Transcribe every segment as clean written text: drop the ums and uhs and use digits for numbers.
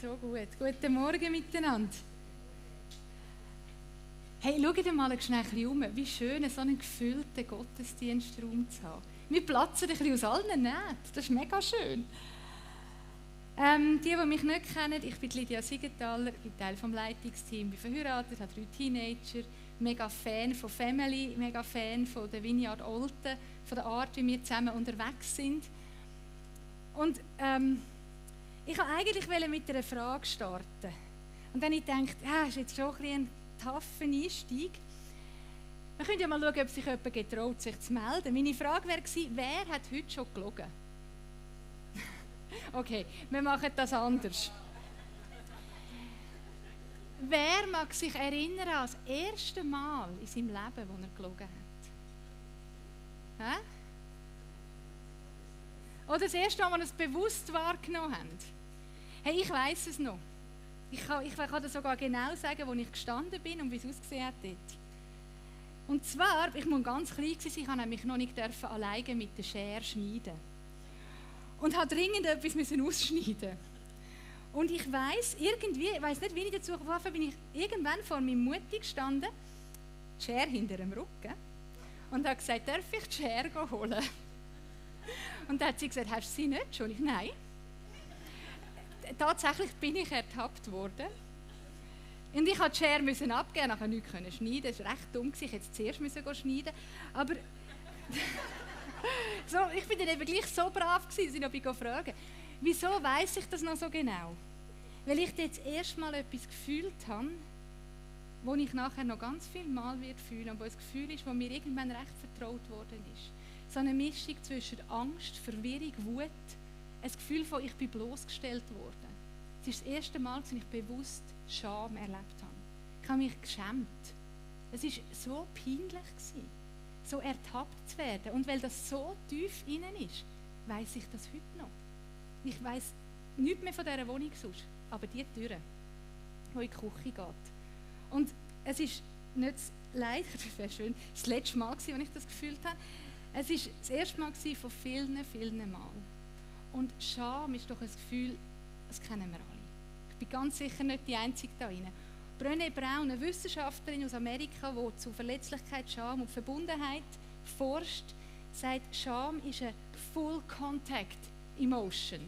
so gut. Guten Morgen miteinander. Hey, schaut mal schnell um, wie schön, so einen gefüllten Gottesdienstraum zu haben. Wir platzen ein bisschen aus allen Nähten. Das ist mega schön. Die mich nicht kennen, ich bin Lydia Siegenthaler, bin Teil des Leitungsteams, bin verheiratet, habe 3 Teenager, mega Fan von Family, mega Fan von der Vineyard Olten, von der Art, wie wir zusammen unterwegs sind. Und ich wollte eigentlich mit einer Frage starten. Und dann habe ich gedacht, das ist jetzt schon ein taffer Einstieg. Wir können ja mal schauen, ob sich jemand getraut, sich zu melden. Meine Frage wäre gewesen, wer hat heute schon gelogen? Okay, wir machen das anders. Wer mag sich erinnern an das erste Mal in seinem Leben, wo er gelogen hat? Hä? Oder das erste Mal, wo er es bewusst wahrgenommen hat? Hey, ich weiss es noch. Ich kann dir sogar genau sagen, wo ich gestanden bin und wie es ausgesehen hat dort. Und zwar, ich muss ganz klein sein, ich durfte nämlich noch nicht alleine mit der Schere schneiden. Und habe dringend etwas ausschneiden. Und ich weiss irgendwie, ich weiss nicht, wie ich dazu gekommen bin, bin ich irgendwann vor meiner Mutter gestanden, die Schere hinter dem Rücken, und habe gesagt, darf ich die Schere holen? Und dann hat sie gesagt, hast du sie nicht schon? Ich, nein. Tatsächlich bin ich ertappt worden. Und ich musste die Schere abgeben, nachher nichts schneiden. Das war recht dumm, ich hätte zuerst schneiden. Aber so, ich bin dann eben gleich so brav gewesen, dass ich noch gefragt wieso weiss ich das noch so genau? Weil ich jetzt erst mal etwas gefühlt habe, das ich nachher noch ganz viel Mal fühlen werde und wo ein Gefühl ist, das mir irgendwann recht vertraut worden ist. So eine Mischung zwischen Angst, Verwirrung, Wut, ein Gefühl von, ich bin bloßgestellt worden. Es ist das erste Mal, dass ich bewusst Scham erlebt habe. Ich habe mich geschämt. Es war so peinlich, so ertappt zu werden. Und weil das so tief innen ist, weiss ich das heute noch. Ich weiss nichts mehr von dieser Wohnung sonst, aber die Türe, die in die Küche geht. Und es ist nicht leider, das wäre schön, das letzte Mal, als ich das gefühlt habe. Es war das erste Mal von vielen, vielen Malen. Und Scham ist doch ein Gefühl, das kennen wir alle. Ich bin ganz sicher nicht die Einzige da drin. Brené Brown, eine Wissenschaftlerin aus Amerika, die zu Verletzlichkeit, Scham und Verbundenheit forscht, sagt, Scham ist eine Full Contact Emotion.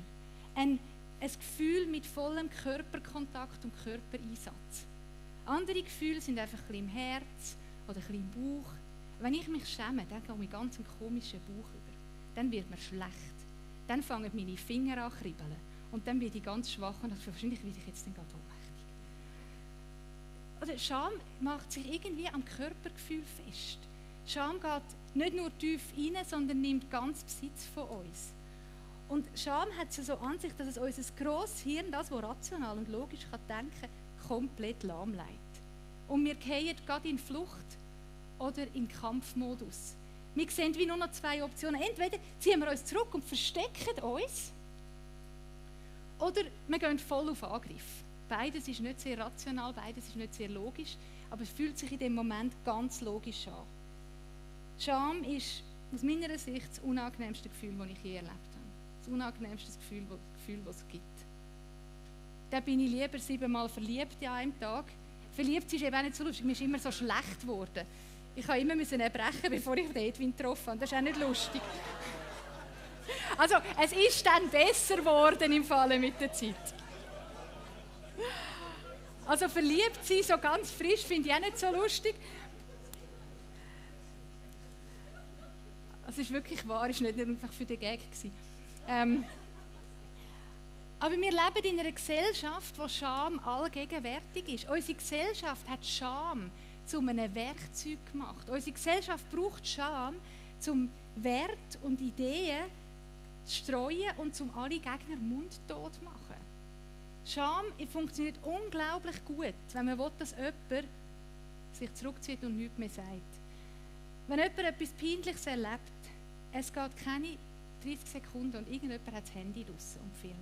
Ein Gefühl mit vollem Körperkontakt und Körpereinsatz. Andere Gefühle sind einfach ein bisschen im Herz oder ein bisschen im Bauch. Wenn ich mich schäme, dann komme ich ganz einen komischen Bauch über. Dann wird mir schlecht. Dann fangen meine Finger an zu kribbeln. Und dann werde ich ganz schwach und wahrscheinlich werde ich jetzt dann gerade ohnmächtig. Oder Scham macht sich irgendwie am Körpergefühl fest. Scham geht nicht nur tief rein, sondern nimmt ganz Besitz von uns. Und Scham hat es so an sich, dass es unser grosses Hirn, das, was rational und logisch denken kann, komplett lahmlegt. Und wir fallen gerade in Flucht oder in Kampfmodus. Wir sehen wie nur noch 2 Optionen. Entweder ziehen wir uns zurück und verstecken uns, oder wir gehen voll auf Angriff. Beides ist nicht sehr rational, beides ist nicht sehr logisch, aber es fühlt sich in dem Moment ganz logisch an. Scham ist aus meiner Sicht das unangenehmste Gefühl, das ich je erlebt habe. Das unangenehmste Gefühl, das es gibt. Da bin ich lieber 7-mal verliebt an einem Tag. Verliebt ist eben auch nicht so lustig, mir ist immer so schlecht geworden. Ich musste immer erbrechen, bevor ich Edwin getroffen habe. Das ist auch nicht lustig. Also, es ist dann besser geworden im Falle mit der Zeit. Also, verliebt sein, so ganz frisch, finde ich auch nicht so lustig. Das ist wirklich wahr, es war nicht einfach für den Gag. Aber wir leben in einer Gesellschaft, wo Scham allgegenwärtig ist. Unsere Gesellschaft hat Scham zu einem Werkzeug gemacht. Unsere Gesellschaft braucht Scham, um Wert und Ideen zu streuen und um alle Gegner mundtot zu machen. Scham funktioniert unglaublich gut, wenn man will, dass jemand sich zurückzieht und nichts mehr sagt. Wenn jemand etwas Peinliches erlebt, es geht keine 30 Sekunden und irgendjemand hat das Handy draussen und filmt.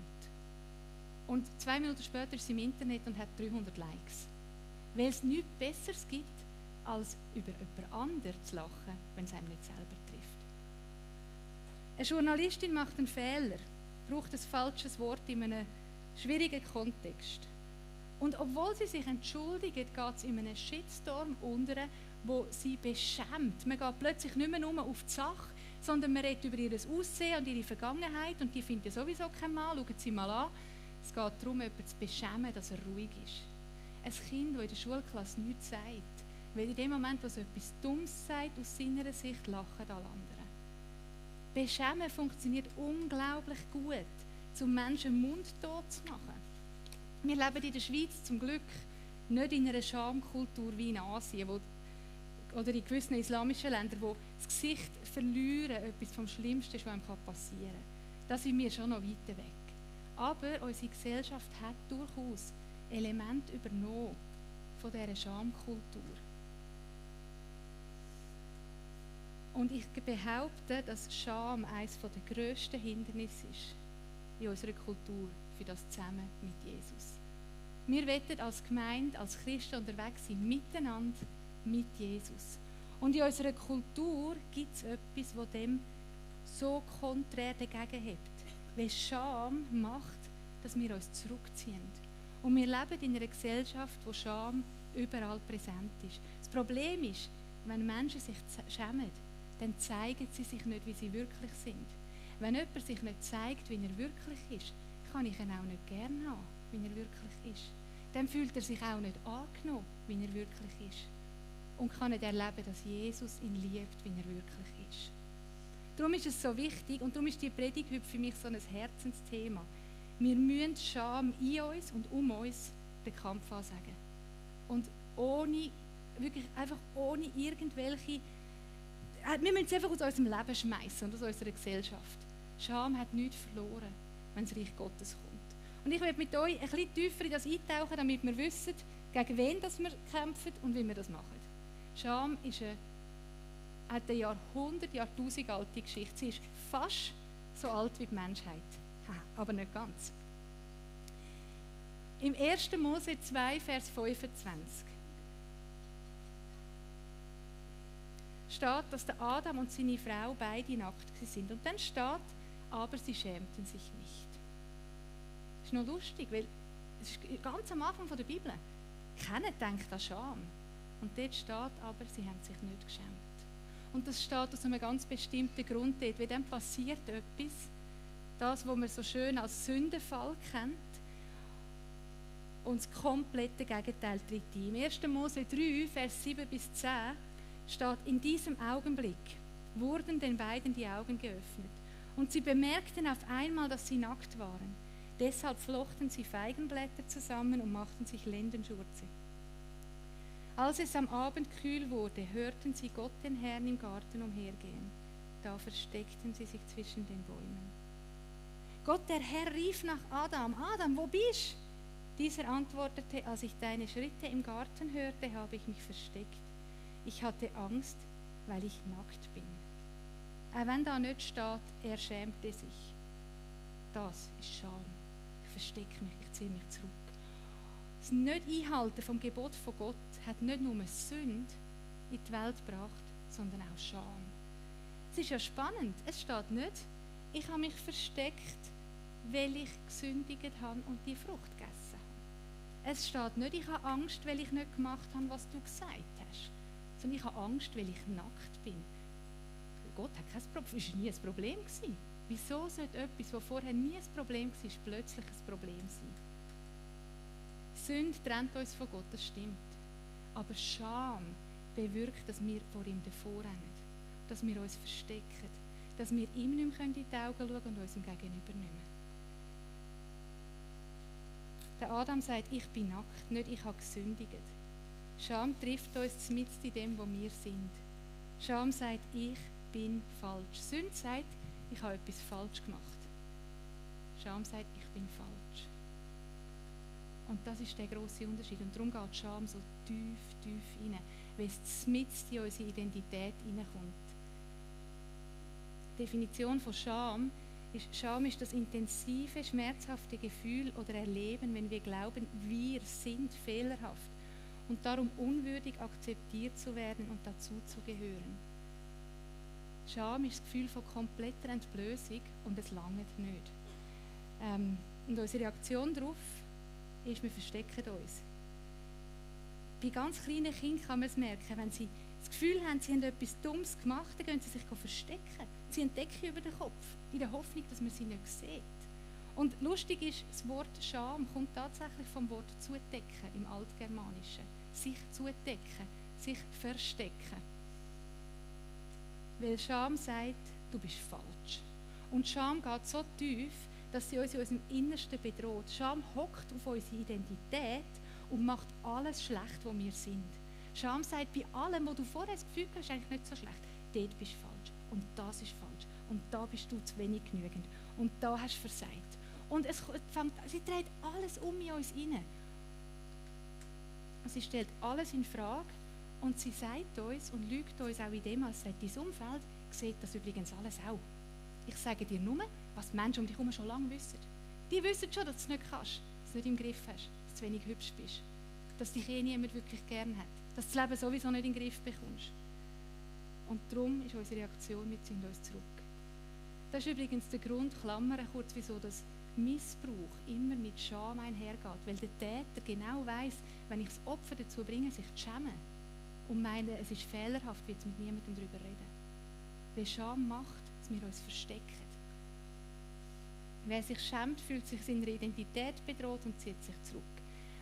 Und 2 Minuten später ist es im Internet und hat 300 Likes. Weil es nichts Besseres gibt, als über jemand anderen zu lachen, wenn es einem nicht selber trifft. Eine Journalistin macht einen Fehler, braucht ein falsches Wort in einem Schwieriger Kontext. Und obwohl sie sich entschuldigt, geht es in einen Shitstorm unter, wo sie beschämt. Man geht plötzlich nicht mehr nur auf die Sache, sondern man redet über ihr Aussehen und ihre Vergangenheit und die findet ja sowieso keinen Mann. Schauen Sie mal an. Es geht darum, jemanden zu beschämen, dass er ruhig ist. Ein Kind, das in der Schulklasse nichts sagt, weil in dem Moment, wo es etwas Dummes sagt, aus seiner Sicht lachen alle anderen. Beschämen funktioniert unglaublich gut, um Menschen mundtot zu machen. Wir leben in der Schweiz zum Glück nicht in einer Schamkultur wie in Asien oder in gewissen islamischen Ländern, wo das Gesicht verlieren etwas vom Schlimmsten ist, was einem passieren kann. Da sind wir schon noch weiter weg. Aber unsere Gesellschaft hat durchaus Elemente übernommen von dieser Schamkultur. Und ich behaupte, dass Scham eines der grössten Hindernisse ist in unserer Kultur für das Zusammen mit Jesus. Wir wollen als Gemeinde, als Christen unterwegs sein, miteinander mit Jesus. Und in unserer Kultur gibt es etwas, das dem so konträr dagegen hebt. Weil Scham macht, dass wir uns zurückziehen. Und wir leben in einer Gesellschaft, wo Scham überall präsent ist. Das Problem ist, wenn Menschen sich schämen, dann zeigen sie sich nicht, wie sie wirklich sind. Wenn jemand sich nicht zeigt, wie er wirklich ist, kann ich ihn auch nicht gerne haben, wie er wirklich ist. Dann fühlt er sich auch nicht angenommen, wie er wirklich ist. Und kann nicht erleben, dass Jesus ihn liebt, wie er wirklich ist. Darum ist es so wichtig und darum ist die Predigt heute für mich so ein Herzensthema. Wir müssen Scham in uns und um uns den Kampf ansagen. Und wirklich einfach ohne irgendwelche... Wir müssen es einfach aus unserem Leben schmeißen und aus unserer Gesellschaft. Scham hat nichts verloren, wenn das Reich Gottes kommt. Und ich werde mit euch ein bisschen tiefer in das eintauchen, damit wir wissen, gegen wen das wir kämpfen und wie wir das machen. Scham hat eine Jahrhundert, Jahrtausend alte Geschichte. Sie ist fast so alt wie die Menschheit. Aber nicht ganz. Im 1. Mose 2, Vers 25 steht, dass der Adam und seine Frau beide nackt sind. Und dann steht, aber sie schämten sich nicht. Das ist noch lustig, weil es ist ganz am Anfang der Bibel. Keiner denkt an Scham. Und dort steht aber, sie haben sich nicht geschämt. Und das steht aus einem ganz bestimmten Grund dort, weil dann passiert etwas, das, was man so schön als Sündenfall kennt, und das komplette Gegenteil tritt ein. Im 1. Mose 3, Vers 7 bis 10 steht, in diesem Augenblick wurden den beiden die Augen geöffnet und sie bemerkten auf einmal, dass sie nackt waren. Deshalb flochten sie Feigenblätter zusammen und machten sich Lendenschurze. Als es am Abend kühl wurde, hörten sie Gott den Herrn im Garten umhergehen. Da versteckten sie sich zwischen den Bäumen. Gott, der Herr, rief nach Adam: Adam, wo bist du? Dieser antwortete: Als ich deine Schritte im Garten hörte, habe ich mich versteckt. Ich hatte Angst, weil ich nackt bin. Auch wenn da nicht steht, er schämte sich. Das ist Scham. Ich verstecke mich, ich ziehe mich zurück. Das Nicht-Einhalten vom Gebot von Gott hat nicht nur Sünde in die Welt gebracht, sondern auch Scham. Es ist ja spannend. Es steht nicht, ich habe mich versteckt, weil ich gesündigt habe und die Frucht gegessen habe. Es steht nicht, ich habe Angst, weil ich nicht gemacht habe, was du gesagt hast. Sondern ich habe Angst, weil ich nackt bin. Gott hat kein Problem, es war nie ein Problem. Wieso sollte etwas, das vorher nie ein Problem war, plötzlich ein Problem sein? Sünde trennt uns von Gott, das stimmt. Aber Scham bewirkt, dass wir vor ihm davonrennen, dass wir uns verstecken, dass wir ihm nicht mehr in die Augen schauen und uns Gegenüber nicht mehr. Der Adam sagt, ich bin nackt, nicht ich habe gesündigt. Scham trifft uns mitten in dem, wo wir sind. Scham sagt, ich bin falsch. Sünde sagt, ich habe etwas falsch gemacht. Scham sagt, ich bin falsch. Und das ist der grosse Unterschied. Und darum geht Scham so tief, tief rein, weil es mitten in unsere Identität hineinkommt. Die Definition von Scham ist das intensive, schmerzhafte Gefühl oder Erleben, wenn wir glauben, wir sind fehlerhaft und darum unwürdig akzeptiert zu werden und dazu zu gehören. Scham ist das Gefühl von kompletter Entblößung und es langt nicht. Und unsere Reaktion darauf ist, wir verstecken uns. Bei ganz kleinen Kindern kann man es merken, wenn sie das Gefühl haben, sie haben etwas Dummes gemacht, dann gehen sie sich verstecken. Sie entdecken über den Kopf, in der Hoffnung, dass man sie nicht sieht. Und lustig ist, das Wort Scham kommt tatsächlich vom Wort zudecken im Altgermanischen. Sich zudecken, sich verstecken. Weil Scham sagt, du bist falsch. Und Scham geht so tief, dass sie uns in unserem Innersten bedroht. Scham hockt auf unsere Identität und macht alles schlecht, wo wir sind. Scham sagt, bei allem, was du vorher das Gefühl hast, ist eigentlich nicht so schlecht. Dort bist du falsch. Und das ist falsch. Und da bist du zu wenig genügend. Und da hast du versagt. Und sie dreht alles um in uns rein. Sie stellt alles in Frage und sie sagt uns und lügt uns auch in dem, als sagt, dein Umfeld sieht das übrigens alles auch. Ich sage dir nur, was die Menschen um dich herum schon lange wissen. Die wissen schon, dass du es nicht kannst, dass du es nicht im Griff hast, dass du wenig hübsch bist, dass dich niemand wirklich gern hat, dass du das Leben sowieso nicht in den Griff bekommst. Und darum ist unsere Reaktion, wir ziehen uns zurück. Das ist übrigens der Grund, Klammern kurz, wieso das Missbrauch immer mit Scham einhergeht. Weil der Täter genau weiss, wenn ich das Opfer dazu bringe, sich zu schämen und meine, es ist fehlerhaft, wird es mit niemandem darüber reden. Weil Scham macht, dass wir uns verstecken. Wer sich schämt, fühlt sich seiner Identität bedroht und zieht sich zurück.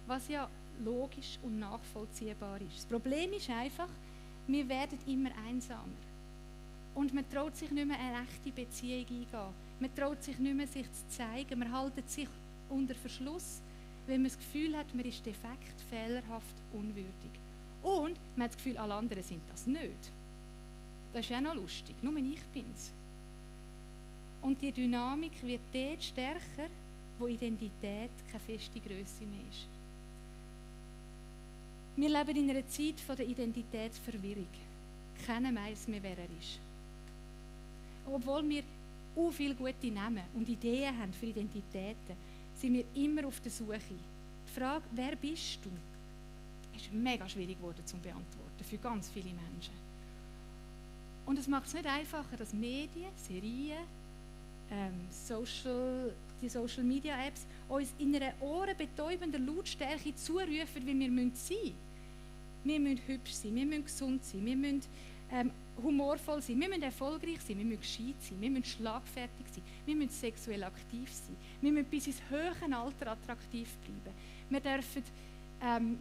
Was ja logisch und nachvollziehbar ist. Das Problem ist einfach, wir werden immer einsamer. Und man traut sich nicht mehr eine echte Beziehung eingehen. Man traut sich nicht mehr, sich zu zeigen. Man hält sich unter Verschluss, weil man das Gefühl hat, man ist defekt, fehlerhaft, unwürdig. Und man hat das Gefühl, alle anderen sind das nicht. Das ist ja noch lustig, nur ich bin's. Und die Dynamik wird dort stärker, wo Identität keine feste Grösse mehr ist. Wir leben in einer Zeit der Identitätsverwirrung. Keiner weiss mehr, wer er ist. Obwohl wir viele gute Namen und Ideen haben für Identitäten, sind wir immer auf der Suche. Die Frage, wer bist du, ist mega schwierig geworden zu beantworten für ganz viele Menschen. Und es macht es nicht einfacher, dass Medien, Serien, die Social Media Apps uns in einer ohrenbetäubenden Lautstärke zurufen, wie wir sein müssen. Wir müssen hübsch sein, wir müssen gesund sein, wir müssen humorvoll sein, wir müssen erfolgreich sein, wir müssen gescheit sein, wir müssen schlagfertig sein, wir müssen sexuell aktiv sein, wir müssen bis ins höhere Alter attraktiv bleiben. Wir dürfen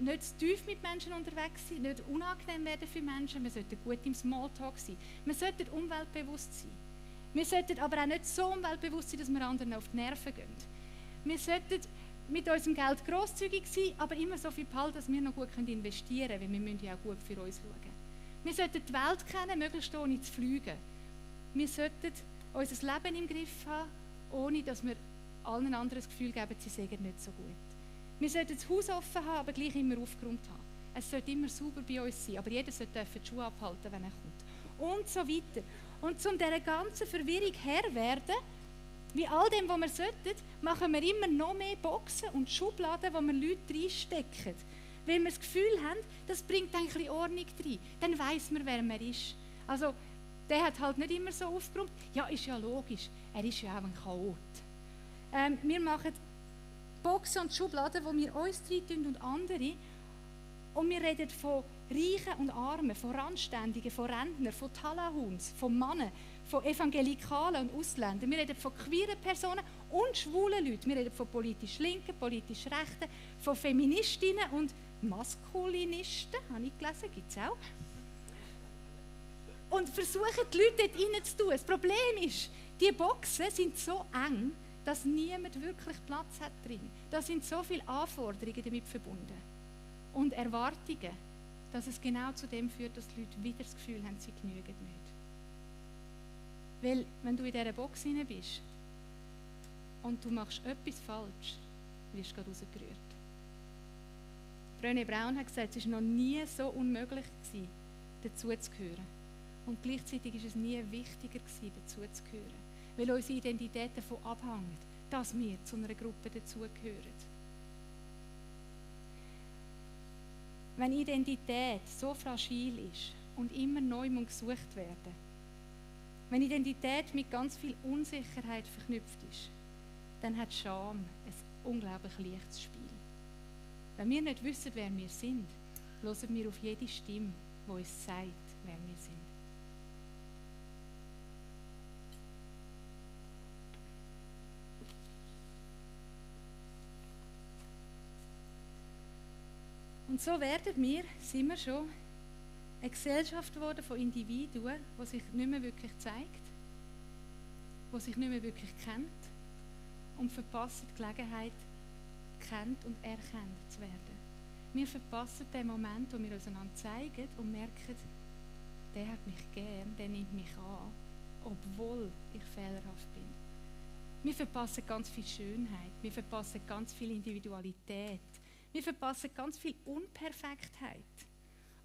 nicht zu tief mit Menschen unterwegs sein, nicht unangenehm werden für Menschen, wir sollten gut im Smalltalk sein, wir sollten umweltbewusst sein. Wir sollten aber auch nicht so umweltbewusst sein, dass wir anderen auf die Nerven gehen. Wir sollten mit unserem Geld grosszügig sein, aber immer so viel behalten, dass wir noch gut investieren können, weil wir müssen ja auch gut für uns schauen. Wir sollten die Welt kennen, möglichst ohne zu fliegen. Wir sollten unser Leben im Griff haben, ohne dass wir allen anderen das Gefühl geben, sie seien nicht so gut. Wir sollten das Haus offen haben, aber gleich immer aufgeräumt haben. Es sollte immer sauber bei uns sein, aber jeder sollte die Schuhe abhalten, wenn er kommt. Und so weiter. Und um dieser ganzen Verwirrung Herr werden, wie all dem, was wir sollten, machen wir immer noch mehr Boxen und Schubladen, wo wir Leute reinstecken. Weil wir das Gefühl haben, das bringt ein bisschen Ordnung rein. Dann weiss man, wer man ist. Also, der hat halt nicht immer so aufgeräumt. Ja, ist ja logisch. Er ist ja auch ein Chaot. Wir machen Boxen und Schubladen, wo wir uns reintun und andere. Und wir reden von Reichen und Armen, von Randständigen, von Rentnern, von Talahuns, von Männern, von Evangelikalen und Ausländern. Wir reden von queeren Personen und schwulen Leuten. Wir reden von politisch Linken, politisch Rechten, von Feministinnen und Maskulinisten, habe ich gelesen, gibt es auch. Und versuchen, die Leute dort reinzutun. Das Problem ist, die Boxen sind so eng, dass niemand wirklich Platz hat drin. Da sind so viele Anforderungen damit verbunden. Und Erwartungen, dass es genau zu dem führt, dass die Leute wieder das Gefühl haben, sie genügen nicht. Weil, wenn du in dieser Box hinein bist und du machst etwas falsch, wirst du gerade rausgerührt. Brené Brown hat gesagt, es war noch nie so unmöglich gewesen, dazu zu gehören. Und gleichzeitig war es nie wichtiger gewesen, dazu zu gehören. Weil unsere Identität davon abhängt, dass wir zu einer Gruppe dazugehören. Wenn Identität so fragil ist und immer neu gesucht werden, wenn Identität mit ganz viel Unsicherheit verknüpft ist, dann hat Scham ein unglaublich leichtes Spiel. Wenn wir nicht wissen, wer wir sind, hören wir auf jede Stimme, die uns sagt, wer wir sind. Und so sind wir schon eine Gesellschaft geworden von Individuen, die sich nicht mehr wirklich zeigt, die sich nicht mehr wirklich kennt und verpassen die Gelegenheit, gekannt und erkannt zu werden. Wir verpassen den Moment, wo wir uns einander zeigen und merken, der hat mich gern, der nimmt mich an, obwohl ich fehlerhaft bin. Wir verpassen ganz viel Schönheit, wir verpassen ganz viel Individualität, wir verpassen ganz viel Unperfektheit.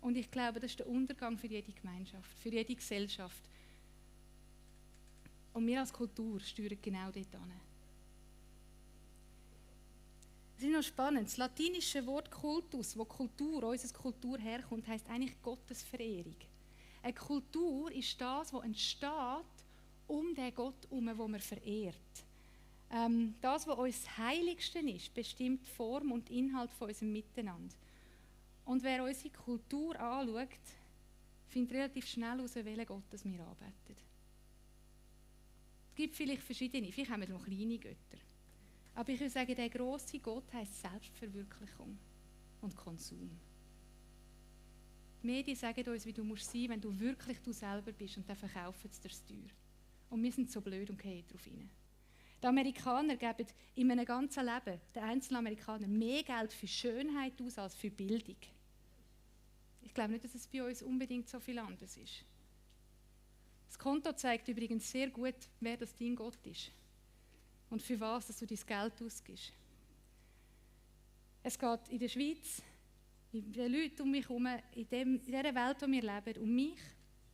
Und ich glaube, das ist der Untergang für jede Gemeinschaft, für jede Gesellschaft. Und wir als Kultur steuern genau dort hin. Es ist noch spannend. Das latinische Wort Kultus, wo unsere Kultur herkommt, heisst eigentlich Gottesverehrung. Eine Kultur ist das, was entsteht um den Gott herum, den man verehrt. Das, was uns das Heiligste ist, bestimmt Form und Inhalt von unserem Miteinander. Und wer unsere Kultur anschaut, findet relativ schnell heraus, welchen Gott wir anbeten. Es gibt vielleicht verschiedene, vielleicht haben wir noch kleine Götter. Aber ich würde sagen, der grosse Gott heisst Selbstverwirklichung und Konsum. Die Medien sagen uns, wie du musst sein, wenn du wirklich du selber bist, und dann verkaufen sie dir das teuer. Und wir sind so blöd und gehen darauf rein. Die Amerikaner geben in einem ganzen Leben, der einzelne Amerikaner, mehr Geld für Schönheit aus als für Bildung. Ich glaube nicht, dass es bei uns unbedingt so viel anders ist. Das Konto zeigt übrigens sehr gut, wer das dein Gott ist und für was dass du dein Geld ausgibst. Es geht in der Schweiz, in den Leuten um mich herum, in dieser Welt, in der wir leben,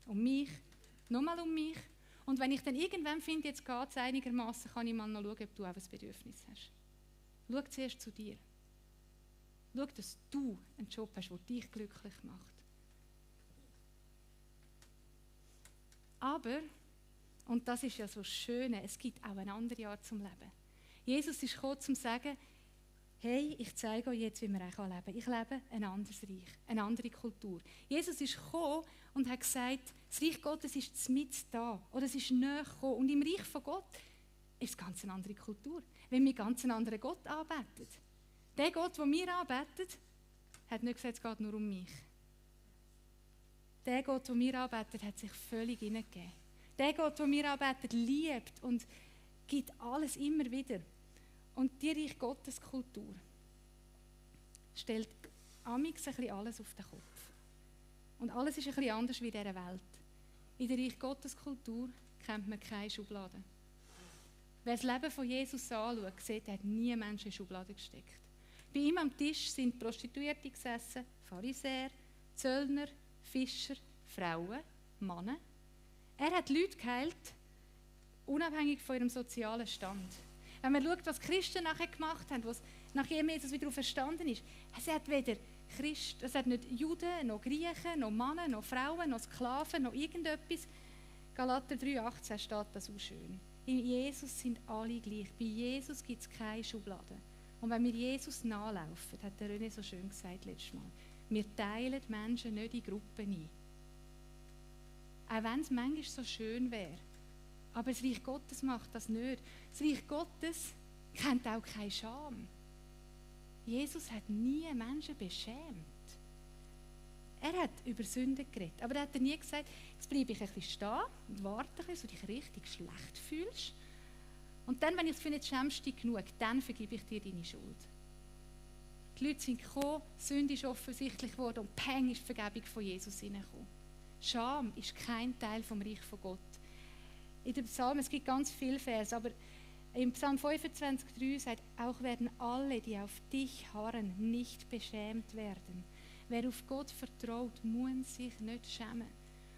um mich, nochmal um mich. Und wenn ich dann irgendwann finde, jetzt geht es einigermaßen, kann ich mal noch schauen, ob du auch ein Bedürfnis hast. Schau zuerst zu dir. Schau, dass du einen Job hast, der dich glücklich macht. Aber, und das ist ja so schön, es gibt auch eine andere Art zum Leben. Jesus ist gekommen, um zu sagen, hey, ich zeige euch jetzt, wie wir auch leben können. Ich lebe ein anderes Reich, eine andere Kultur. Jesus ist gekommen und hat gesagt, das Reich Gottes ist mitten da, oder es ist näher gekommen. Und im Reich von Gott ist es ganz eine andere Kultur, wenn wir ganz einen anderen Gott anbeten. Der Gott, den wir anbeten, hat nicht gesagt, es geht nur um mich. Der Gott, den wir anbeten, hat sich völlig hineingegeben. Der Gott, den wir anbeten, liebt und gibt alles immer wieder. Und die Reich Gottes Kultur stellt amigs ein bisschen alles auf den Kopf. Und alles ist ein bisschen anders wie in dieser Welt. In der Reich Gottes Kultur kennt man keine Schubladen. Wer das Leben von Jesus anschaut, sieht, er hat nie Menschen in Schubladen gesteckt. Bei ihm am Tisch sind Prostituierte gesessen, Pharisäer, Zöllner, Fischer, Frauen, Männer. Er hat Leute geheilt, unabhängig von ihrem sozialen Stand. Wenn man schaut, was die Christen nachher gemacht haben, was nachdem Jesus wieder verstanden ist, es hat weder Christen, es hat nicht Juden, noch Griechen, noch Männer, noch Frauen, noch Sklaven, noch irgendetwas. Galater 3,18 steht das so schön. In Jesus sind alle gleich. Bei Jesus gibt es keine Schubladen. Und wenn wir Jesus nachlaufen, hat der René so schön gesagt letztes Mal, wir teilen die Menschen nicht in Gruppen ein. Auch wenn es manchmal so schön wäre. Aber das Reich Gottes macht das nicht. Das Reich Gottes kennt auch keine Scham. Jesus hat nie Menschen beschämt. Er hat über Sünden geredet. Aber er hat nie gesagt, jetzt bleibe ich ein bisschen stehen und warte ein bisschen, so dich richtig schlecht fühlst. Und dann, wenn ich es finde, jetzt schämst du dich genug, dann vergebe ich dir deine Schuld. Die Leute sind gekommen, Sünde ist offensichtlich geworden und peng ist die Vergebung von Jesus hineingekommen. Scham ist kein Teil vom Reich von Gott. In dem Psalm, es gibt ganz viele Verse, aber im Psalm 25,3 sagt, auch werden alle, die auf dich harren, nicht beschämt werden. Wer auf Gott vertraut, muss sich nicht schämen.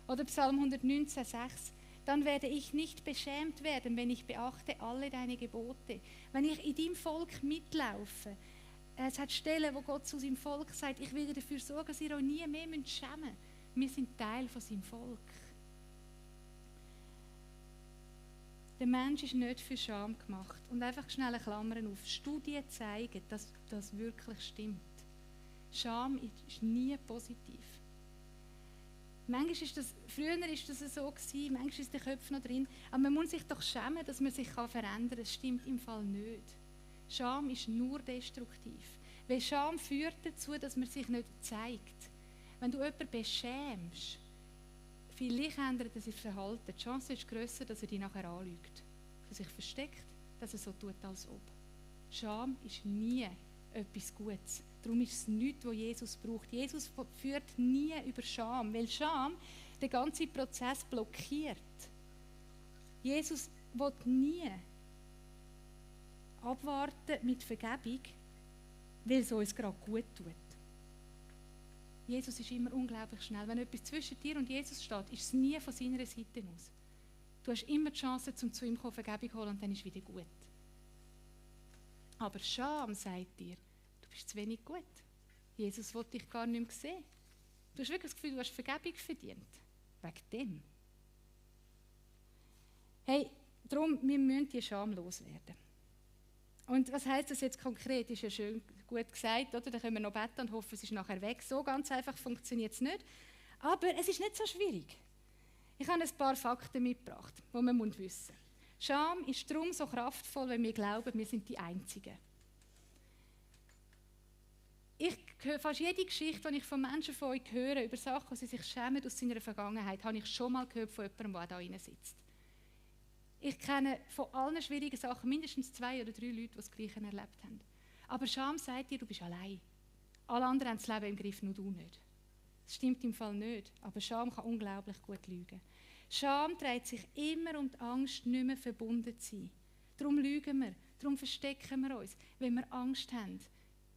Oder Psalm 119,6, dann werde ich nicht beschämt werden, wenn ich beachte alle deine Gebote. Wenn ich in deinem Volk mitlaufe, es hat Stellen, wo Gott zu seinem Volk sagt, ich will dafür sorgen, dass ihr euch nie mehr schämen müsst. Wir sind Teil von seinem Volk. Der Mensch ist nicht für Scham gemacht. Und einfach schnell Klammern auf. Studien zeigen, dass das wirklich stimmt. Scham ist nie positiv. Früher war das so gewesen, manchmal ist der Kopf noch drin, aber man muss sich doch schämen, dass man sich verändern kann. Das stimmt im Fall nicht. Scham ist nur destruktiv. Weil Scham führt dazu, dass man sich nicht zeigt. Wenn du jemanden beschämst, vielleicht ändert er sein Verhalten. Die Chance ist grösser, dass er dich nachher anlügt. Dass er sich versteckt, dass er so tut, als ob. Scham ist nie etwas Gutes. Darum ist es nichts, was Jesus braucht. Jesus führt nie über Scham, weil Scham den ganzen Prozess blockiert. Jesus will nie abwarten mit Vergebung, weil es uns gerade gut tut. Jesus ist immer unglaublich schnell. Wenn etwas zwischen dir und Jesus steht, ist es nie von seiner Seite aus. Du hast immer die Chance, zu ihm zu kommen, Vergebung holen und dann ist es wieder gut. Aber Scham sagt dir, du bist zu wenig gut. Jesus will dich gar nicht mehr sehen. Du hast wirklich das Gefühl, du hast Vergebung verdient. Wegen dem. Hey, darum, wir müssen die Scham loswerden. Und was heisst das jetzt konkret? Ist ja schön gut gesagt, oder? Da können wir noch beten und hoffen, es ist nachher weg. So ganz einfach funktioniert es nicht. Aber es ist nicht so schwierig. Ich habe ein paar Fakten mitgebracht, die man wissen muss. Scham ist darum so kraftvoll, weil wir glauben, wir sind die Einzigen. Ich höre fast jede Geschichte, die ich von Menschen von euch höre, über Sachen, die sie sich schämen aus seiner Vergangenheit, habe ich schon mal gehört von jemandem, der da drin sitzt. Ich kenne von allen schwierigen Sachen mindestens 2 oder 3 Leute, die das Gleiche erlebt haben. Aber Scham sagt dir, du bist allein. Alle anderen haben das Leben im Griff, nur du nicht. Das stimmt im Fall nicht, aber Scham kann unglaublich gut lügen. Scham dreht sich immer um die Angst, nicht mehr verbunden zu sein. Darum lügen wir, darum verstecken wir uns, weil wir Angst haben,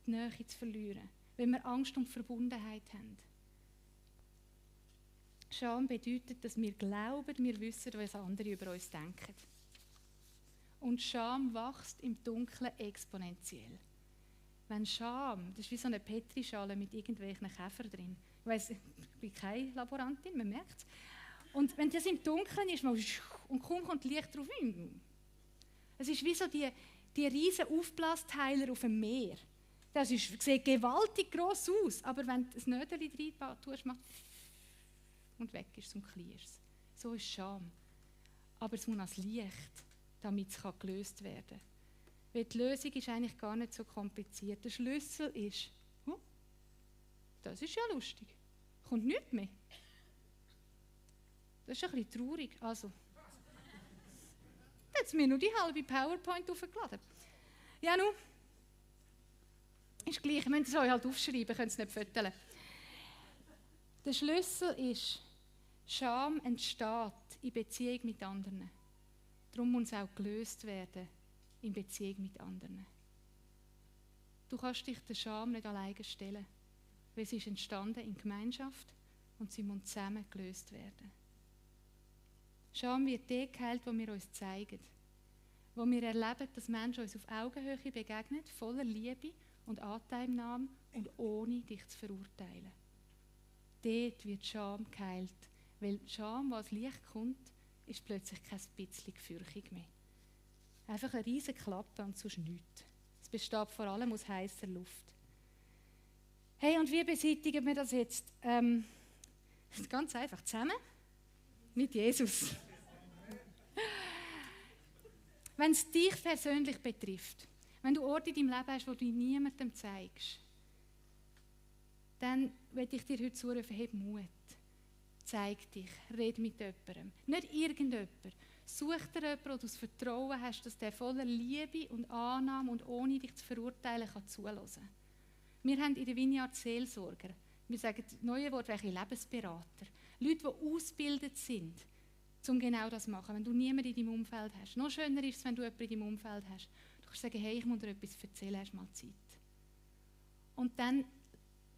die Nähe zu verlieren, weil wir Angst um die Verbundenheit haben. Scham bedeutet, dass wir glauben, wir wissen, was andere über uns denken. Und Scham wächst im Dunkeln exponentiell. Wenn Scham, das ist wie so eine Petrischale mit irgendwelchen Käfern drin. Ich bin keine Laborantin, man merkt es. Und wenn das im Dunkeln ist, und kaum kommt Licht drauf hin. Es ist wie so die riesen Aufblassteiler auf dem Meer. Das sieht gewaltig gross aus, aber wenn du ein Nödeli rein tust, macht und weg ist es und klein ist es. So ist Scham. Aber es muss als Licht, damit es gelöst werden kann. Weil die Lösung ist eigentlich gar nicht so kompliziert. Der Schlüssel ist, das ist ja lustig, kommt nichts mehr. Das ist ein bisschen traurig. Also, jetzt mir nur die halbe PowerPoint aufgeladen. Ja, nun, ist gleich, ihr müsst es euch halt aufschreiben, könnt es nicht fotografieren. Der Schlüssel ist, Scham entsteht in Beziehung mit anderen. Darum muss es auch gelöst werden in Beziehung mit anderen. Du kannst dich der Scham nicht alleine stellen, weil sie ist entstanden in Gemeinschaft und sie muss zusammen gelöst werden. Scham wird dort geheilt, wo wir uns zeigen, wo wir erleben, dass Menschen uns auf Augenhöhe begegnen, voller Liebe und Anteilnahme und ohne dich zu verurteilen. Dort wird Scham geheilt, weil Scham, was Licht kommt, ist plötzlich kein bisschen Gefürchtung mehr. Einfach eine riesige Klappe und sonst nichts. Es besteht vor allem aus heißer Luft. Hey, und wie beseitigen wir das jetzt? Ganz einfach, zusammen mit Jesus. Wenn es dich persönlich betrifft, wenn du Orte in deinem Leben hast, wo du niemandem zeigst, dann möchte ich dir heute zurufen, hab Mut. Zeig dich, red mit jemandem. Nicht irgendjemand. Such dir jemanden, wo du das Vertrauen hast, dass der voller Liebe und Annahme und ohne dich zu verurteilen kann zuhören. Wir haben in der Vineyard Seelsorger. Wir sagen, das neue Wort wäre Lebensberater. Leute, die ausgebildet sind, um genau das zu machen. Wenn du niemanden in deinem Umfeld hast. Noch schöner ist es, wenn du jemanden in deinem Umfeld hast. Du kannst sagen, hey, ich muss dir etwas erzählen, hast du mal Zeit. Und dann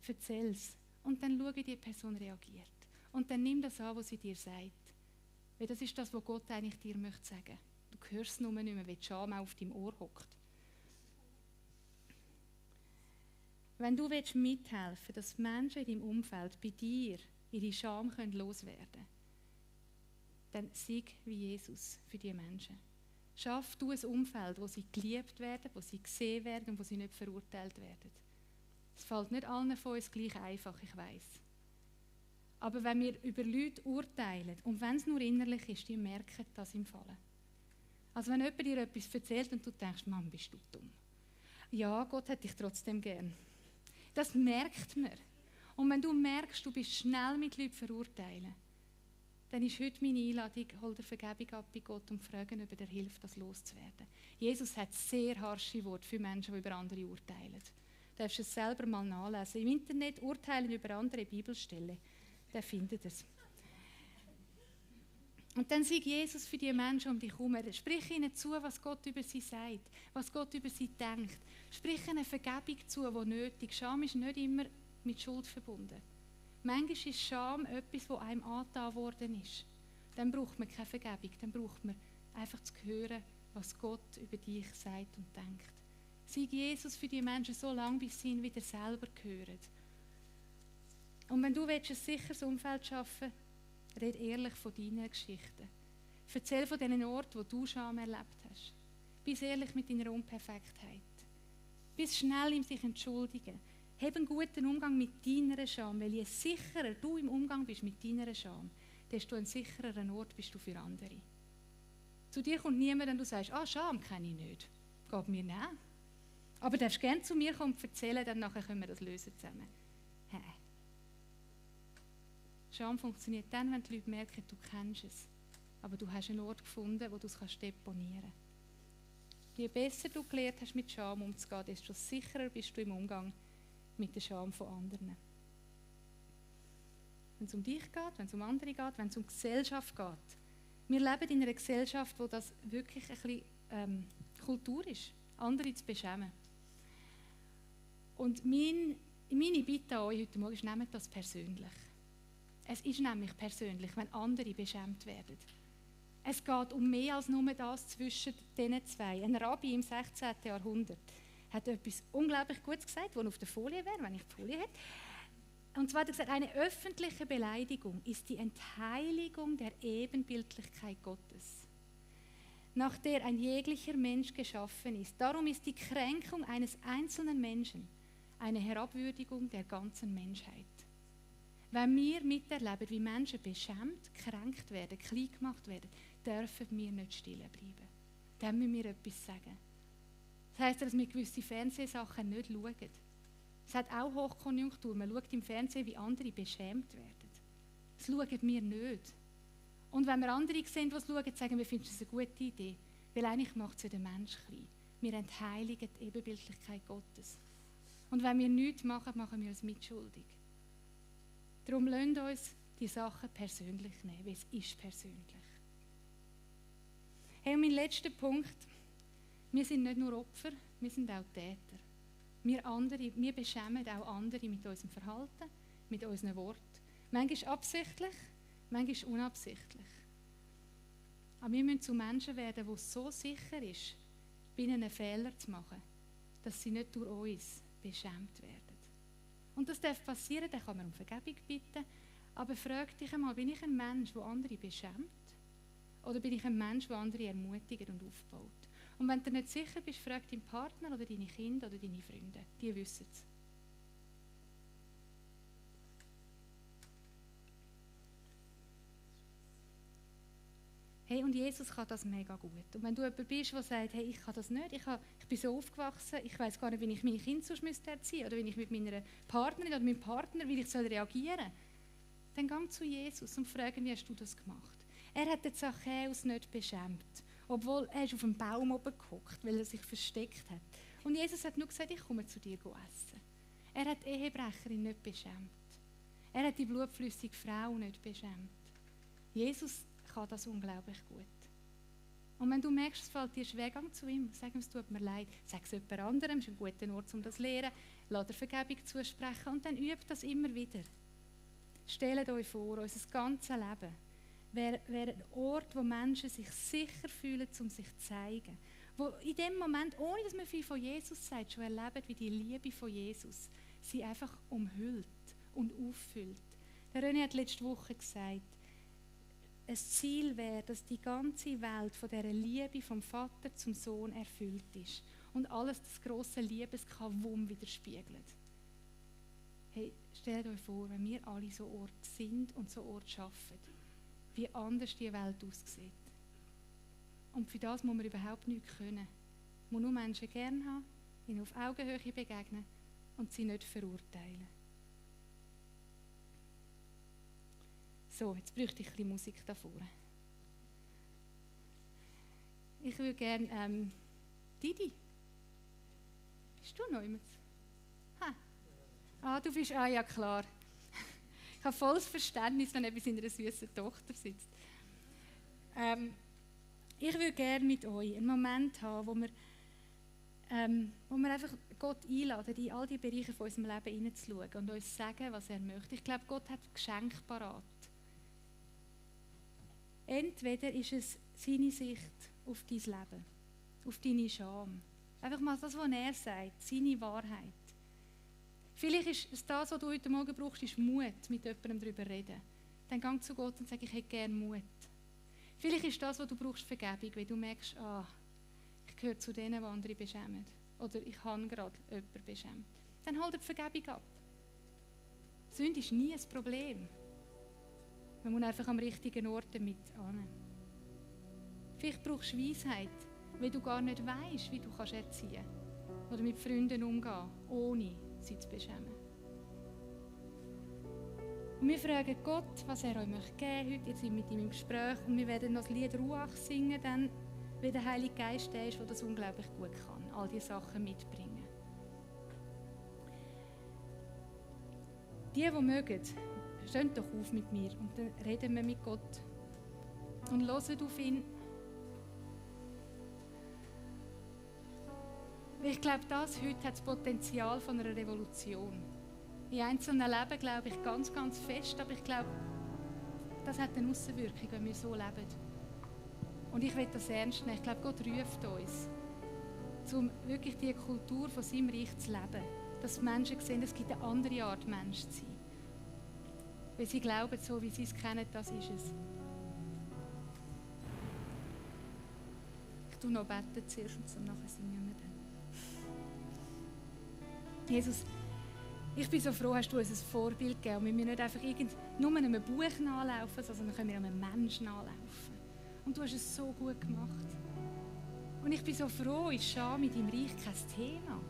erzähl es. Und dann schau, wie die Person reagiert. Und dann nimm das an, was sie dir sagt. Weil das ist das, was Gott eigentlich dir möchte sagen. Du hörst es nur nicht mehr, weil die Scham auf deinem Ohr hockt. Wenn du mithelfen willst, dass Menschen in deinem Umfeld bei dir ihre Scham loswerden können, dann sieg wie Jesus für diese Menschen. Schaff du ein Umfeld, wo sie geliebt werden, wo sie gesehen werden und wo sie nicht verurteilt werden. Es fällt nicht allen von uns gleich einfach, ich weiss. Aber wenn wir über Leute urteilen, und wenn es nur innerlich ist, die merken das im Fallen. Also wenn jemand dir etwas erzählt und du denkst, Mann, bist du dumm. Ja, Gott hat dich trotzdem gern. Das merkt man. Und wenn du merkst, du bist schnell mit Leuten verurteilen, dann ist heute meine Einladung, hol dir Vergebung ab bei Gott und fragen, ob er dir hilft, das loszuwerden. Jesus hat sehr harsche Worte für Menschen, die über andere urteilen. Du darfst es selber mal nachlesen. Im Internet urteilen über andere Bibelstellen. Der findet es. Und dann sag Jesus für die Menschen um dich herum. Sprich ihnen zu, was Gott über sie sagt, was Gott über sie denkt. Sprich ihnen Vergebung zu, die nötig ist. Scham ist nicht immer mit Schuld verbunden. Manchmal ist Scham etwas, das einem angetan worden ist. Dann braucht man keine Vergebung, dann braucht man einfach zu hören, was Gott über dich sagt und denkt. Sag Jesus für die Menschen so lange, bis sie ihn wieder selber hören. Und wenn du ein sicheres Umfeld schaffen willst, red ehrlich von deinen Geschichten. Erzähl von den Orten, wo du Scham erlebt hast. Bist ehrlich mit deiner Unperfektheit. Bist schnell in sich entschuldigen. Hab einen guten Umgang mit deiner Scham, weil je sicherer du im Umgang bist mit deiner Scham, desto ein sichereren Ort bist du für andere. Zu dir kommt niemand, wenn du sagst, Scham kenne ich nicht. Geht mir nicht. Aber du darfst gerne zu mir kommen und erzählen, dann nachher können wir das lösen zusammen. Scham funktioniert dann, wenn die Leute merken, du kennst es. Aber du hast einen Ort gefunden, wo du es deponieren kannst. Je besser du gelernt hast, mit Scham umzugehen, desto sicherer bist du im Umgang mit der Scham von anderen. Wenn es um dich geht, wenn es um andere geht, wenn es um Gesellschaft geht. Wir leben in einer Gesellschaft, wo das wirklich ein bisschen Kultur ist, andere zu beschämen. Und meine Bitte an euch heute Morgen ist, nehmt das persönlich. Es ist nämlich persönlich, wenn andere beschämt werden. Es geht um mehr als nur das zwischen diesen zwei. Ein Rabbi im 16. Jahrhundert hat etwas unglaublich Gutes gesagt, das auf der Folie wäre, wenn ich die Folie hätte. Und zwar hat er gesagt, eine öffentliche Beleidigung ist die Entheiligung der Ebenbildlichkeit Gottes, nach der ein jeglicher Mensch geschaffen ist. Darum ist die Kränkung eines einzelnen Menschen eine Herabwürdigung der ganzen Menschheit. Wenn wir miterleben, wie Menschen beschämt, gekränkt werden, klein gemacht werden, dürfen wir nicht still bleiben. Dann müssen wir etwas sagen. Das heisst, dass wir gewisse Fernsehsachen nicht schauen. Es hat auch Hochkonjunktur. Man schaut im Fernsehen, wie andere beschämt werden. Das schauen wir nicht. Und wenn wir andere sehen, die es schauen, sagen wir, finden das eine gute Idee. Weil eigentlich macht es ja den Menschen klein. Wir entheiligen die Ebenbildlichkeit Gottes. Und wenn wir nichts machen, machen wir uns mitschuldig. Darum lasst uns die Sachen persönlich nehmen, weil es ist persönlich. Hey, und mein letzter Punkt. Wir sind nicht nur Opfer, wir sind auch Täter. Wir beschämen auch andere mit unserem Verhalten, mit unseren Worten. Manchmal absichtlich, manchmal unabsichtlich. Aber wir müssen zu Menschen werden, die so sicher ist, bei ihnen einen Fehler zu machen, dass sie nicht durch uns beschämt werden. Und das darf passieren, dann kann man um Vergebung bitten. Aber frag dich einmal, bin ich ein Mensch, der andere beschämt? Oder bin ich ein Mensch, der andere ermutigt und aufbaut? Und wenn du nicht sicher bist, frag deinen Partner oder deine Kinder oder deine Freunde. Die wissen es. Hey, und Jesus kann das mega gut. Und wenn du jemand bist, der sagt, hey, ich kann das nicht, ich bin so aufgewachsen, ich weiß gar nicht, wie ich meine Kinder sonst erziehen müsste oder wie ich mit meiner Partnerin oder meinem Partner, wie ich reagieren soll, dann geh zu Jesus und frage, wie hast du das gemacht? Er hat den Zachäus nicht beschämt, obwohl er ist auf dem Baum oben gehockt, weil er sich versteckt hat. Und Jesus hat nur gesagt, ich komme zu dir essen. Er hat die Ehebrecherin nicht beschämt. Er hat die blutflüssige Frau nicht beschämt. Jesus kann das unglaublich gut. Und wenn du merkst, es fällt dir schwer, geh zu ihm, sag ihm, es tut mir leid, sag es jemand anderem, es ist ein guter Ort, um das zu lernen, lass dir Vergebung zusprechen und dann übt das immer wieder. Stellt euch vor, unser ganzes Leben wäre ein Ort, wo Menschen sich sicher fühlen, um sich zu zeigen. Wo in dem Moment, ohne dass man viel von Jesus sagt, schon erleben, wie die Liebe von Jesus sie einfach umhüllt und auffüllt. Der René hat letzte Woche gesagt, ein Ziel wäre, dass die ganze Welt von dieser Liebe vom Vater zum Sohn erfüllt ist und alles das grosse Liebeskavum widerspiegelt. Hey, stellt euch vor, wenn wir alle so Ort sind und so Ort schaffen, wie anders die Welt aussieht. Und für das muss man überhaupt nichts können. Man muss nur Menschen gerne haben, ihnen auf Augenhöhe begegnen und sie nicht verurteilen. So, jetzt bräuchte ich ein bisschen Musik davor. Ich würde gerne, Didi, bist du noch jemand? Du bist, ja klar. Ich habe volles Verständnis, wenn er bei seiner süßen Tochter sitzt. Ich würde gerne mit euch einen Moment haben, wo wir einfach Gott einladen, in all die Bereiche von unserem Leben hineinzuschauen und uns sagen, was er möchte. Ich glaube, Gott hat Geschenke parat. Entweder ist es seine Sicht auf dein Leben, auf deine Scham. Einfach mal das, was er sagt, seine Wahrheit. Vielleicht ist es das, was du heute Morgen brauchst, ist Mut, mit jemandem darüber zu reden. Dann geh zu Gott und sag, ich hätte gerne Mut. Vielleicht ist das, was du brauchst, Vergebung, weil du merkst, ich gehöre zu denen, die andere beschämen. Oder ich habe gerade jemanden beschämt. Dann hol dir die Vergebung ab. Sünde ist nie ein Problem. Man muss einfach am richtigen Ort damit hin. Vielleicht brauchst du Weisheit, weil du gar nicht weisst, wie du erziehen kannst. Oder mit Freunden umgehen, ohne sie zu beschämen. Und wir fragen Gott, was er euch geben möchte heute. Ihr seid mit ihm im Gespräch und wir werden noch das Lied Ruach singen, dann, weil der Heilige Geist der ist, der das unglaublich gut kann, all diese Sachen mitbringen. Die mögen, steht doch auf mit mir und dann reden wir mit Gott und hören auf ihn. Ich glaube, das heute hat das Potenzial von einer Revolution. In einzelnen Leben glaube ich ganz, ganz fest, aber ich glaube, das hat eine Aussenwirkung, wenn wir so leben. Und ich will das ernst nehmen. Ich glaube, Gott ruft uns, um wirklich die Kultur von seinem Reich zu leben. Dass Menschen sehen, es gibt eine andere Art, Mensch zu sein. Weil sie glauben, so wie sie es kennen, das ist es. Ich tue noch beten zuerst und zum nachher singen wir dann. Jesus, ich bin so froh, hast du uns ein Vorbild gegeben. Und wir müssen nicht einfach nur einem Buch nachlaufen, sondern können wir einem Menschen nachlaufen. Und du hast es so gut gemacht. Und ich bin so froh, ist Scham in deinem Reich kein Thema.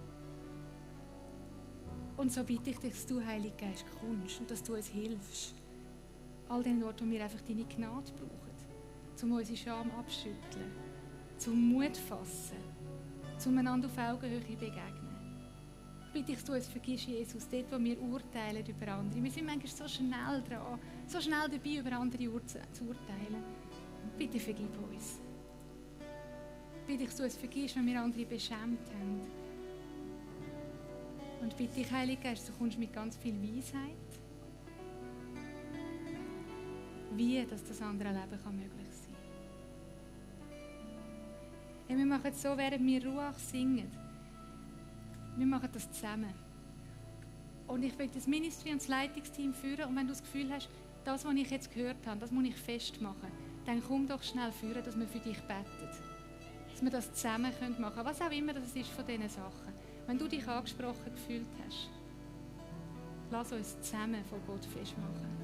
Und so bitte ich dich, dass du, Heiliger Geist, kommst und dass du uns hilfst. All den Orten, wo wir einfach deine Gnade brauchen, um unsere Scham abschütteln, zum Mut fassen, um einander auf Augenhöhe begegnen. Ich bitte dich, dass du uns vergisst, Jesus, dort, wo wir urteilen über andere. Wir sind manchmal so schnell dran, so schnell dabei, über andere zu urteilen. Bitte vergib uns. Bitte dich, dass du uns vergisst, wenn wir andere beschämt haben. Und bitte dich, Heiliger Geist, du kommst mit ganz viel Weisheit, wie dass das andere Leben kann möglich sein kann. Ja, wir machen es so, während wir Ruach singen. Wir machen das zusammen. Und ich will das Ministry und das Leitungsteam führen. Und wenn du das Gefühl hast, das, was ich jetzt gehört habe, das muss ich festmachen, dann komm doch schnell führen, dass wir für dich beten. Dass wir das zusammen machen können. Was auch immer das ist von diesen Sachen. Wenn du dich angesprochen gefühlt hast, lass uns zusammen von Gott festmachen.